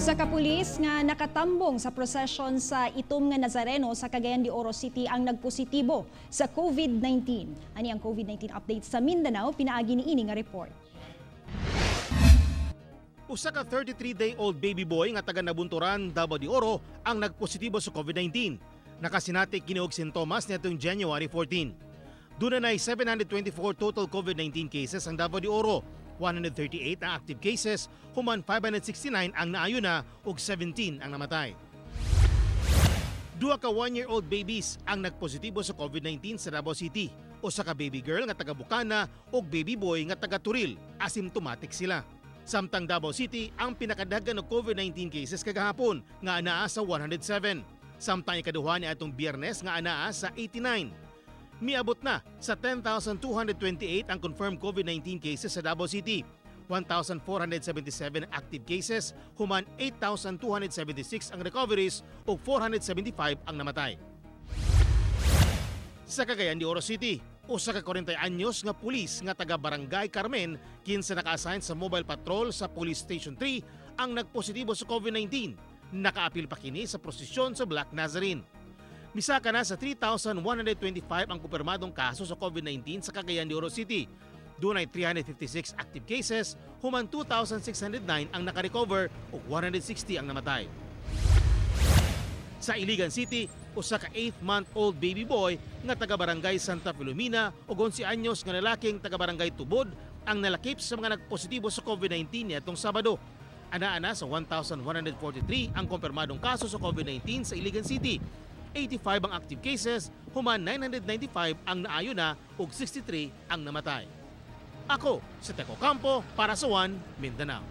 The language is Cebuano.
Usa ka pulis nga nakatambong sa prosesyon sa Itom nga Nazareno sa Cagayan de Oro City ang nagpositibo sa COVID-19. Ani ang COVID-19 update sa Mindanao pinaagi ni ini nga report. Usa ka 33-day-old baby boy nga taga Nabunturan, Davao de Oro ang nagpositibo sa COVID-19. Nakasinati kini og sintomas niadtong January 14. Duna nay 724 total COVID-19 cases ang Davao de Oro. 138 ang active cases, human 569 ang naayo na ug 17 ang namatay. Duha ka 1-year-old babies ang nagpositibo sa COVID-19 sa Davao City. Usa ka baby girl nga taga Bukana ug baby boy nga taga Toril. Asymptomatic sila. Samtang Davao City ang pinakadaghan og COVID-19 cases kagahapon nga anaa sa 107. Samtang ikaduha ni atong Biyernes nga anaa sa 89. Miabot na sa 10,228 ang confirmed COVID-19 cases sa Davao City. 1,477 active cases, human 8,276 ang recoveries ug 475 ang namatay. Sa Cagayan de Oro City, usa ka 40 anyos nga pulis nga taga Barangay Carmen kinsa naka-assign sa mobile patrol sa Police Station 3 ang nagpositibo sa COVID-19. Nakaapil pa kini sa prosesyon sa Black Nazarene. Misaka na sa 3,125 ang kumpirmadong kaso sa COVID-19 sa Cagayan de Oro City. Dunay 356 active cases, human 2,609 ang nakarecover ug 160 ang namatay. Sa Iligan City, usa ka 8-month-old baby boy nga taga Barangay Santa Filomena ug 11 anyos nga lalaking taga Barangay Tubod ang nalakip sa mga nagpositibo sa COVID-19 niadtong Sabado. Anaa na sa 1,143 ang kumpirmadong kaso sa COVID-19 sa Iligan City. 85 ang active cases, human 995 ang naayo na ug 63 ang namatay. Ako, si Teco Campo para sa One Mindanao.